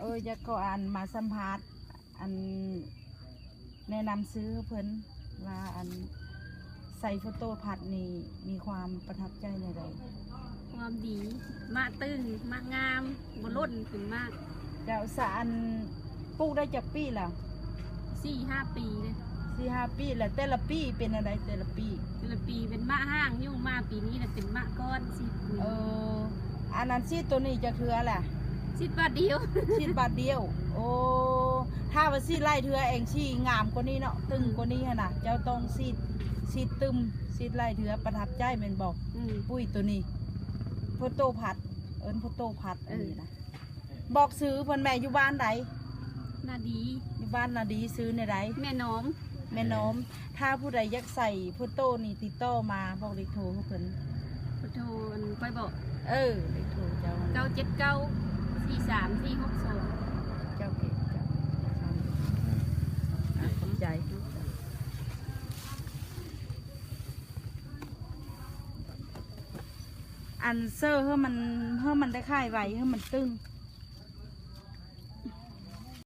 ໂດຍ ຢາກຂໍອັນມາສຳພາດ ອັນແນະນຳຊື່ເພິ່ນວ່າ ອັນໃສ່ໂຟໂຕ້ພັດນີ້ມີຄວາມປະທັບໃຈແນວໃດ? ຄວາມດີ ໝາກຕຶງ ໝາກງາມ ບໍ່ຫຼົ່ນຂຶ້ນໝາກ. ເຈົ້າ ສະອັນປູກໄດ້ຈັກປີແລ້ວ? ສີ່ຫ້າປີເລີຍ. ສີ່ຫ້າປີແລ້ວ. ແຕ່ລະປີເປັນແນວໃດແຕ່ລະປີ? ແຕ່ລະປີເປັນໝາກຫ້າງຢູ່ ມາປີນີ້ລະເປັນໝາກກ້ອນ ສີດ. ເອີ ອັນນັ້ນສີດໂຕນີ້ຈັກເທື່ອລະ? ສີດບາດດຽວ. ສີດບາດດຽວ. ໂອ້ ຖ້າວ່າສີດຫຼາຍເທື່ອແອງຊິງາມກວ່ານີ້ເນາະ ຕຶງກວ່ານີ້ຫັ້ນນະ. ເຈົ້າຕ້ອງສີດ ສີດຕຶມ ສີດຫຼາຍເທື່ອປະທັບໃຈແມ່ນບໍ່? ອືມ ປຸ້ຍໂຕນີ້ ໂຟໂຕ້ພັດ ເອີ້ນໂຟໂຕ້ພັດ ເອີ ອັນນີ້ນະ. ບອກຊື່ເພິ່ນແມ່ ຢູ່ບ້ານໃດ? ນາດີ. ຢູ່ບ້ານນາດີ. ຊື່ແນວໃດ? ແມ່ນອມ. ແມ່ນອມ. ຖ້າຜູ້ໃດຢາກໃສ່ໂຟໂຕ້ນີ້ ຕິດຕໍ່ມາ ບອກເລກໂທໃຫ້ເພິ່ນ. ໂທອັນຂ້ອຍບໍ? ເອີ ເລກໂທເຈົ້າ. ເກົ້າເຈັດເກົ້າ ສີ່ສາມສີ່ຫົກສອງ. ເຈົ້າເກັ່ງເຈົ້າ. ອ່າ ຂອບໃຈ. ອັນເຊີໃຫ້ມັນ ໃຫ້ມັນໄດ້ຂາຍໄວ ໃຫ້ມັນຕຶງ.